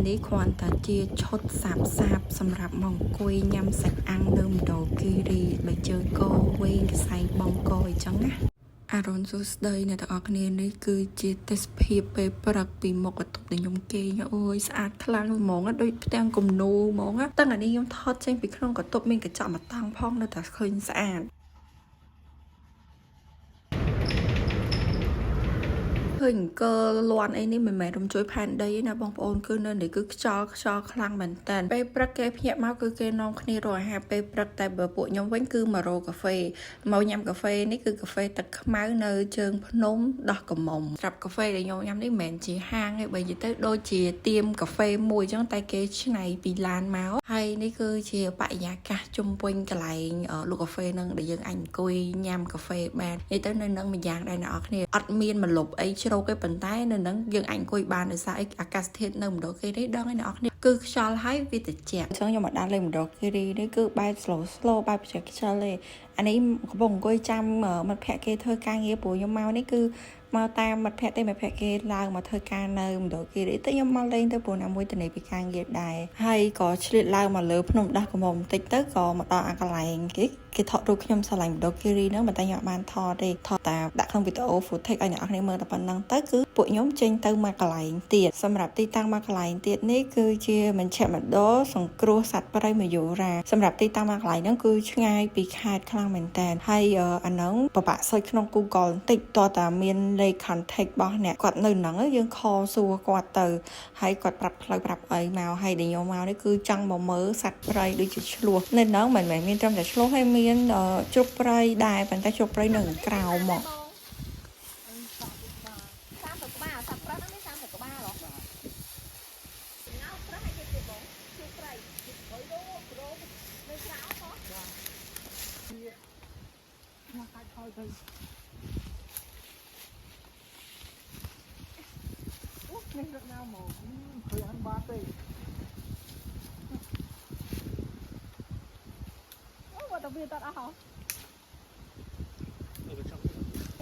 នេះគ្រាន់តែជាឈុតសាបសាបសម្រាប់មកអង្គុយញ៉ាំសាច់អាំងនៅមណ្ឌលគិរីបីជើងកវែងកសែងបងកអីចឹងណា អារុនសួស្តីអ្នកទាំងអស់គ្នានេះគឺជាទេសភាពពេលព្រឹកពីមុខបន្ទប់ដែលខ្ញុំគេងអូយស្អាតខ្លាំងហ្មងដូចផ្ទាំងគំនូរហ្មងតាំងអានេះខ្ញុំថតចេញពីក្នុងបន្ទប់មានកញ្ចក់មួយតង់ផងនៅតែឃើញស្អាត ឃើញអង្គលន់អីនេះមិនមែនរំជួយផែនដីទេណាបងប្អូនគឺនៅនេះគឺខ្យល់ខ្យល់ខ្លាំងមែនតើពេលព្រឹកគេភ្ញាក់មកគឺគេនាំគ្នារកអាហារពេលព្រឹកតែបើពួកខ្ញុំវិញគឺមករកកាហ្វេមកញ៉ាំកាហ្វេនេះគឺកាហ្វេទឹកខ្មៅនៅជើងភ្នំដោះកំមុំស្រាប់កាហ្វេដែលខ្ញុំញ៉ាំនេះមិនមែនជាហាងទេបើនិយាយទៅដូចជាទៀមកាហ្វេមួយអញ្ចឹងតែគេច្នៃពីឡានមកហើយនេះគឺជាបរិយាកាសជុំវិញកន្លែងលក់កាហ្វេនឹងដែលយើងអាចអង្គុយញ៉ាំកាហ្វេបាននិយាយទៅនៅនឹងម្យ៉ាងដែរអ្នកនរគ្នាអត់មានម្លប់អីជ្រោកទេប៉ុន្តែនៅនឹងយើងអាចអង្គុយបានដោយសារអីអាកាសធាតុនៅមណ្ឌលគិរីដឹងឯអ្នកនរគ្នាគឺខ្យល់ហើយវាត្រជាក់អញ្ចឹងខ្ញុំមកដល់លេងមណ្ឌលគិរីនេះគឺបែប slow slow បែបខ្ជិលខ្ជិលទេអានេះកំពុងអង្គុយចាំមិត្តភ័ក្តិគេធ្វើការងារព្រោះខ្ញុំមកនេះគឺមកតាមមិត្តភ័ក្តិទេមិត្តភ័ក្តិគេឡើងមកធ្វើការនៅមណ្ឌលគិរីទៅខ្ញុំមកលេងទៅព្រោះណាមួយតនីពីការងារដែរហើយក៏ឆ្លៀតឡើងមកលើភ្នំដោះកំមុំបន្តិចទៅក៏មកដល់អាកន្លែងគេគេថតរូបខ្ញុំស្រឡាញ់មណ្ឌលគិរីហ្នឹងប៉ុន្តែខ្ញុំអត់បានថតទេថតតែដាក់ក្នុងវីដេអូ footage ឲ្យអ្នកនរគ្នាមើលតែប៉ុណ្្នឹងទៅគឺពួកខ្ញុំចេញទៅមកកន្លែងទៀតសម្រាប់ទីតាំងមកកន្លែងទៀតនេះគឺជាមជ្ឈមណ្ឌលសង្គ្រោះសត្វព្រៃមយូរាសម្រាប់ទីតាំងមកកន្លែងហ្នឹងគឺឆ្ងាយពីខេត្តខ្លាំងមែនតើហើយអាហ្នឹងពិបាក search ក្នុង Google បន្តិចតើតាមានលេខ contact របស់អ្នកគាត់នៅហ្នឹងយើង call សួរគាត់ទៅហើយគាត់ប្រាប់ផ្លូវប្រាប់អីមកហើយដែលខ្ញុំមកនេះគឺចង់មកមើលសត្វព្រៃដូចជាឆ្លោះនៅហ្នឹងមិនមែនមានត្រឹមតែឆ្លោះហើយមានជ្រូកព្រៃដែរប៉ុន្តែជ្រូកព្រៃនៅក្រៅមក 30ក្បាលសត្វប្រើសហ្នឹងមាន30ក្បាលហ៎ងោប្រើសឲ្យគេទៀតបងជឿព្រៃ3រោរោនៅក្រៅហ៎ មកកាច់ហើយទៅអូនេះរត់ណាមកឃើញអត់បានទេ អូបើតវាតអត់អស់ហ៎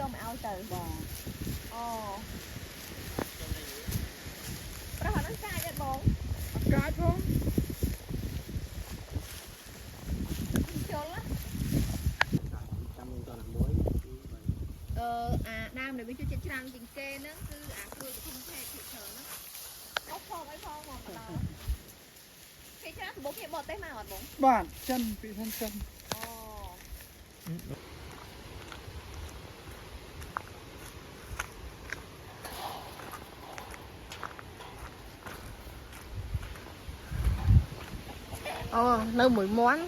ចូលមកឲ្យទៅបងអូប្រើសហ្នឹងកាចអត់បង អត់កាច់ផង ជុលណា ចាំយើងតតែ1 2 3 អឺអាដើមដែលវាជួយចិត្តច្រើនជាងគេហ្នឹងគឺអាគ្រួចធំភេកភាគច្រើនហ្នឹងអូផងអីផងមកដល់គេច្រើនសម្បូរគ្នាបរទេសមកអត់បង បាទចិនពីសិនចិន អូ អូនៅមួយមាន់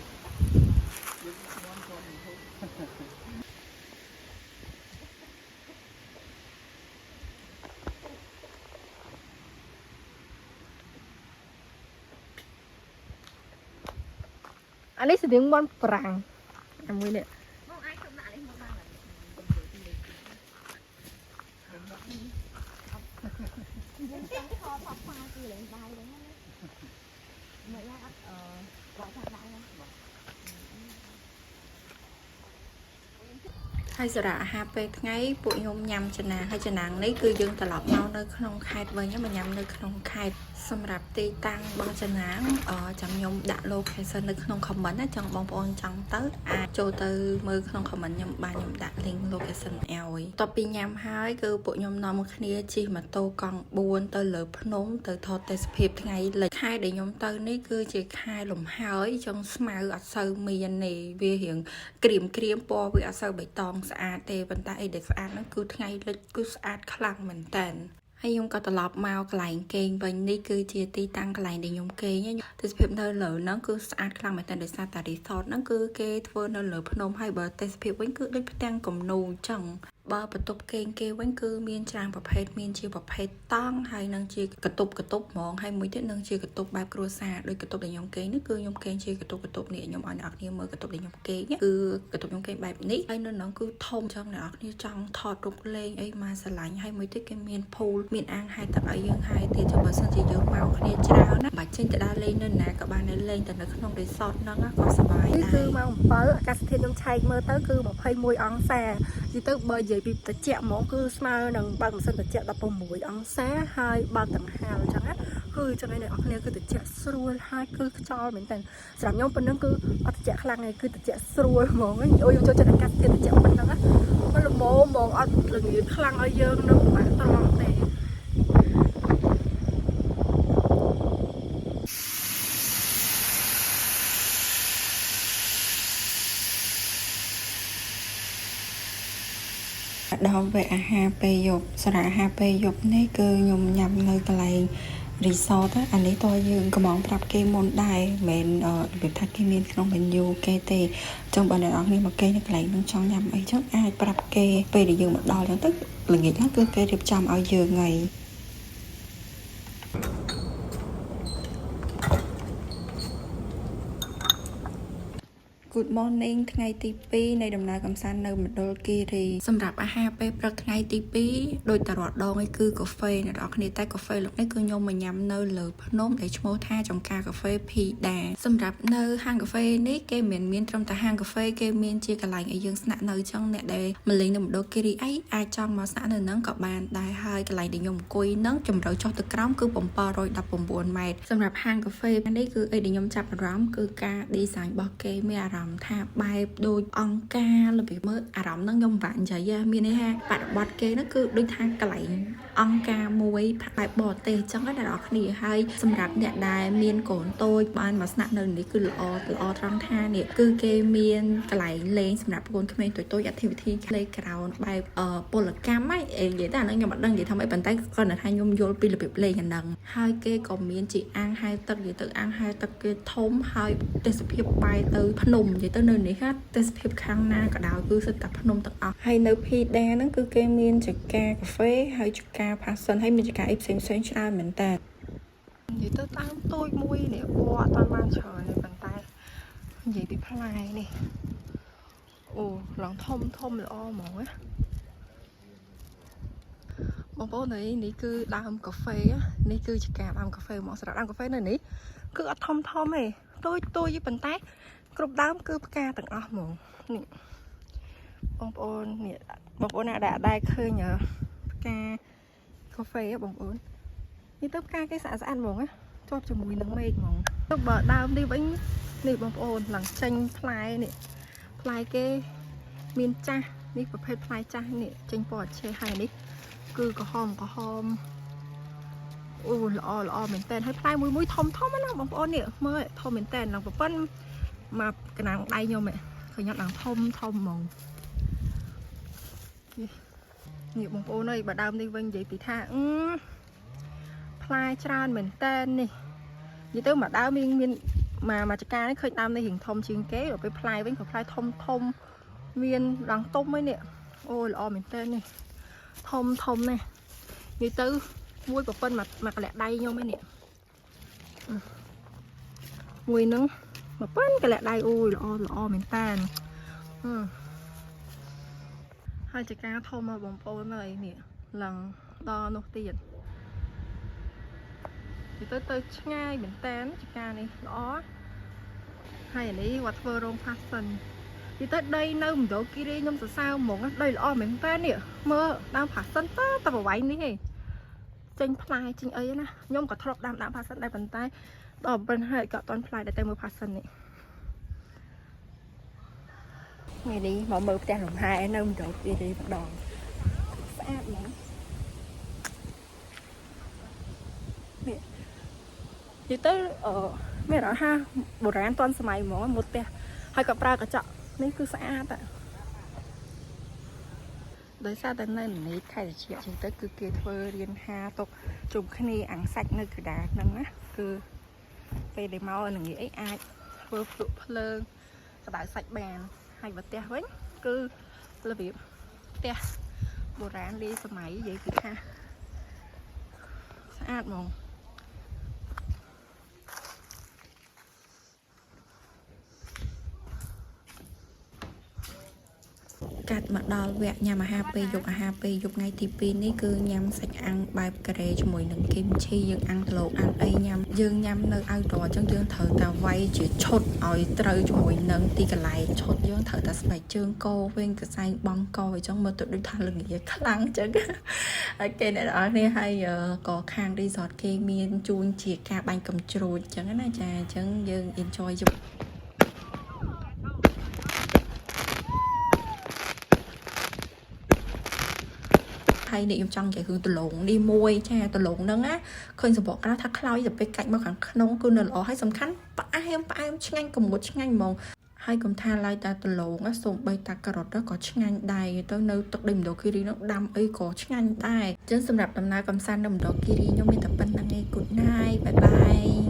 អានេះស្តៀងមាន់ប្រាំងអាមួយនេះ បងអាចខ្ញុំដាក់នេះមកបានអត់យើងចង់ថតថតផ្សាយគឺលេងដៃហ្នឹងណាមិនឡាអត់អឺគាត់ថាដៃណា ហើយសារៈអាហារពេលថ្ងៃពួកខ្ញុំញ៉ាំចំណាងហើយចំណាងនេះគឺយើងត្រឡប់មកនៅក្នុងខេត្តវិញមកញ៉ាំនៅក្នុងខេត្តសម្រាប់ទីតាំងរបស់ចំណាងអចាំខ្ញុំដាក់ location នៅក្នុង comment ណាចង់បងប្អូនចង់ទៅអាចចូលទៅមើលក្នុង comment ខ្ញុំបានខ្ញុំដាក់ link location ឲ្យតបពីញ៉ាំហើយគឺពួកខ្ញុំនាំគ្នាជិះម៉ូតូកង់4ទៅលើភ្នំទៅថតទេសភាពថ្ងៃលិចខែដែលខ្ញុំទៅនេះគឺជាខែលំហើយចង់ស្មៅអត់សូវមានទេវារៀង ក្រៀមក្រៀមពណ៌វាអត់សូវបៃតងស្អាតទេប៉ុន្តែអីដែលស្អាតហ្នឹងគឺថ្ងៃលិចគឺស្អាតខ្លាំងមែនតើហើយខ្ញុំក៏ត្រឡប់មកកន្លែងគេងវិញនេះគឺជាទីតាំងកន្លែងដែលខ្ញុំគេងទេសភាពនៅលើហ្នឹងគឺស្អាតខ្លាំងមែនតើដោយសារតែ resort ហ្នឹងគឺគេធ្វើនៅលើភ្នំហើយបើទេសភាពវិញគឺដូចផ្ទាំងគំនូរអញ្ចឹងបើបន្ទប់គេងគេវិញគឺមានច្រើនប្រភេទមានជាប្រភេទតង់ហើយនឹងជាកន្ទប់កន្ទប់ហ្មងហើយមួយទៀតនឹងជាកន្ទប់បែបគ្រួសារដូចកន្ទប់ដែលខ្ញុំគេងនេះគឺខ្ញុំគេងជាកន្ទប់កន្ទប់នេះខ្ញុំឲ្យអ្នកនរគ្នាមើលកន្ទប់ដែលខ្ញុំគេងគឺកន្ទប់ខ្ញុំគេងបែបនេះហើយនៅក្នុងគឺធំចឹងអ្នកនរគ្នាចង់ថតរូបលេងអីមកស្រឡាញ់ហើយមួយទៀតគេមាន pool មានអាងហែលទឹកឲ្យយើងហែលទៀតចឹងបើសិនជាយើងមកគ្នាច្រើនណាបាច់ចេញទៅដើរលេងនៅណាក៏បានដែរលេងតែនៅក្នុង resort ហ្នឹងក៏សប្បាយ នេះ ដែរ គឺម៉ោង7អាកាសធាតុខ្ញុំឆែកមើលទៅគឺ21អង្សានិយាយទៅបើនិយាយពីត្រជាក់ហ្មងគឺស្មើនឹងបើកម៉ាស៊ីនត្រជាក់16អង្សាហើយបើកកង្ហារអញ្ចឹងណា គឺចឹងឯងអ្នកនរគ្នាគឺត្រជាក់ស្រួលហើយគឺខ្យល់មែនតើសម្រាប់ខ្ញុំប៉ុណ្ណឹងគឺអត់ត្រជាក់ខ្លាំងទេគឺត្រជាក់ស្រួលហ្មងអូយខ្ញុំចូលចិត្តអាកាសធាតុត្រជាក់ប៉ុណ្ណឹងណាមិនល្មមហ្មងអត់ល្ងាខ្លាំងឲ្យយើងនឹងពិបាកទ្រាំទេ ដល់វគ្គអាហារពេលយប់សម្រាប់អាហារពេលយប់នេះគឺខ្ញុំញ៉ាំនៅកន្លែង resort ណាអានេះតើយើងកំងប្រាប់គេមុនដែរមិនមែនរបៀបថាគេមានក្នុង menu គេទេអញ្ចឹងបើអ្នកនរគ្នាមកគេនៅកន្លែងនឹងចង់ញ៉ាំអីចឹងអាចប្រាប់គេពេលដែលយើងមកដល់ចឹងទៅល្ងាចឡើងគឺគេរៀបចំឲ្យយើងហើយ Good morning ថ្ងៃទី2នៃដំណើរកម្សាន្តនៅមណ្ឌលគិរីសម្រាប់អាហារពេលព្រឹកថ្ងៃទី2ដូចតែរាល់ដងឯងគឺកាហ្វេអ្នកនរគ្នាតែកាហ្វេលើកនេះគឺខ្ញុំមកញ៉ាំនៅលើភ្នំដែលឈ្មោះថាចំការកាហ្វេភីដាសម្រាប់នៅហាងកាហ្វេនេះគេមិនមានត្រឹមតែហាងកាហ្វេគេមានជាកន្លែងឲ្យយើងស្នាក់នៅចឹងអ្នកដែលមកលេងនៅមណ្ឌលគិរីអីអាចចង់មកស្នាក់នៅហ្នឹងក៏បានដែរហើយកន្លែងដែលខ្ញុំអង្គុយហ្នឹងជម្រៅចុះទៅក្រោមគឺ719ម៉ែត្រសម្រាប់ហាងកាហ្វេនេះគឺអីដែលខ្ញុំចាប់អារម្មណ៍គឺការ design របស់គេមានអារម្មណ៍ថាបែបដូចអង្គការរបៀបមើលអារម្មណ៍ហ្នឹងខ្ញុំពិបាកនិយាយហ៎មានន័យថាបរិបទគេហ្នឹងគឺដូចថាកន្លែងអង្គការមួយបែបបរទេសអញ្ចឹងណាអ្នកនរគ្នាហើយសម្រាប់អ្នកដែលមានកូនតូចបានមកស្នាក់នៅនេះគឺល្អល្អត្រង់ថានេះគឺគេមានកន្លែងលេងសម្រាប់កូនក្មេងតូចៗ activity playground បែបពលកម្មហ្នឹងអីនិយាយតែអាហ្នឹងខ្ញុំអត់ដឹងនិយាយថាម៉េចប៉ុន្តែគ្រាន់តែថាខ្ញុំយល់ពីរបៀបលេងអាហ្នឹងហើយគេក៏មានជាអាងហែលទឹកនិយាយទៅអាងហែលទឹកគេធំហើយទេសភាពបែរទៅភ្នំនិយាយទៅនៅនេះហ่ะទេសភាពខាងណាក៏ដោយគឺសុទ្ធតែភ្នំទាំងអស់ហើយនៅភីដាហ្នឹងគឺគេមានចកាកាហ្វេហើយចកាផាសិនហើយមានចកាអីផ្សេងៗច្រើនមែនតើ និយាយទៅដើមតូចមួយនេះពណ៌អត់តាន់បានច្រើនទេប៉ុន្តែនិយាយពីផ្លែនេះអូឡើងធំធំល្អហ្មងណាបងប្អូននេះនេះគឺដើមកាហ្វេនេះគឺជាការដើមកាហ្វេហ្មងសម្រាប់ដើមកាហ្វេនៅនេះគឺអត់ធំធំទេតូចតូចទេប៉ុន្តែគ្រប់ដើមគឺផ្កាទាំងអស់ហ្មងនេះបងប្អូននេះបងប្អូនណាដែលអត់ដែលឃើញផ្កាកាហ្វេហ៎បងប្អូននេះទៅផ្កាគេស្អាតស្អាតហ្មងណាជាប់ជាមួយនឹងមេឃហ្មងទៅបើដើមនេះវិញនេះបងប្អូនឡើងចេញផ្លែនេះផ្លែគេមានចាស់នេះប្រភេទផ្លែចាស់នេះចេញពណ៌អឆេះហើយនេះគឺក្រហមក្រហមអូល្អល្អមែនតើហើយផ្លែមួយមួយធំធំណាបងប្អូននេះមើលធំមែនតើឡើងប្រពន្ធមកកណ្ដាលដៃខ្ញុំហ៎ឃើញអត់ឡើងធំធំហ្មងនេះនេះបងប្អូនអើយបើដើមនេះវិញនិយាយពីថាអឺ ផ្លែច្រើនមែនតើនេះនិយាយទៅមកដើមមានមានមកមកចកានេះឃើញដើមនេះរៀងធំជាងគេដល់ពេលផ្លែវិញក៏ផ្លែធំធំមានរងទុំឯនេះអូយល្អមែនតើនេះធំធំណាស់និយាយទៅមួយប្រពន្ធមកមកកលាក់ដៃខ្ញុំឯនេះមួយនឹងប្រពន្ធកលាក់ដៃអូយល្អល្អមែនតើហើយចកាធំមកបងប្អូនអើយនេះឡើងដល់នោះទៀត និយាយទៅទៅឆ្ងាយមែនតើចកានេះល្អហើយអានេះគាត់ធ្វើរោង fashion និយាយទៅដីនៅមណ្ឌលគិរីខ្ញុំសរសើរហ្មងដីល្អមែនតើនេះមើលដើម fashion តើតែប្រវែងនេះឯងចេញផ្លែចេញអីណាខ្ញុំក៏ធ្លាប់ដាំដើម fashion ដែរប៉ុន្តែដល់ប៉ុណ្ណឹងហើយក៏អត់ទាន់ផ្លែដែរតែមើល fashion នេះថ្ងៃនេះមកមើលផ្ទះលំហែនៅមណ្ឌលគិរីម្ដងស្អាតហ្មងនេះ និយាយទៅអឺមានអារម្មណ៍ថាបុរាណទាន់សម័យហ្មងមុតផ្ទះហើយក៏ប្រើកញ្ចក់នេះគឺស្អាតอะដោយសារតែនៅនេះខេត្តជាជាងទៅគឺគេធ្វើរៀនហាទុកជុំគ្នាអាំងសាច់នៅកណ្ដាលហ្នឹងណាគឺពេលដែលមកនឹងនេះអីអាចធ្វើភ្លក់ភ្លើងក្តៅសាច់បានហើយបើផ្ទះវិញគឺរបៀបផ្ទះបុរាណលាយសម័យនិយាយពីថាស្អាតហ្មង ក កាត់មកដល់វគ្គញ៉ាំអាហារពេលយប់អាហារពេលយប់ថ្ងៃទី2នេះគឺញ៉ាំសាច់អាំងបែបការ៉េជាមួយនឹងគីមឈីយើងអាំងដឡូអាំងអីញ៉ាំយើងញ៉ាំនៅ outdoor អញ្ចឹងយើងត្រូវតែវាយជាឈុតឲ្យត្រូវជាមួយនឹងទីកន្លែងឈុតយើងត្រូវតែស្បែកជើងកវិញកសែងបងកអញ្ចឹងមើលទៅដូចថាល្ងាខ្លាំងអញ្ចឹង អូខេអ្នកនរគ្នាហើយក៏ខាង resort គេមានជូនជាការបាញ់កំជ្រួចអញ្ចឹងណាចាអញ្ចឹងយើង enjoy ជាមួយ ហើយនេះខ្ញុំចង់និយាយរឿងដលងនេះមួយចាដលងហ្នឹងណាឃើញសម្បកក្រៅថាខ្លោចទៅពេលកាច់មកខាងក្នុងគឺនៅល្អហើយសំខាន់ផ្អែមផ្អែមឆ្ងាញ់កម្ងត់ឆ្ងាញ់ហ្មងហើយកុំថាឡើយតាដលងណាសូម្បីតាការ៉ុតក៏ឆ្ងាញ់ដែរទៅនៅទឹកដីមណ្ឌលគិរីហ្នឹងដាំអីក៏ឆ្ងាញ់ដែរអញ្ចឹងសម្រាប់ដំណើរកំសាន្តនៅមណ្ឌលគិរីខ្ញុំមានតែប៉ុណ្្នឹងឯង Good night, bye bye.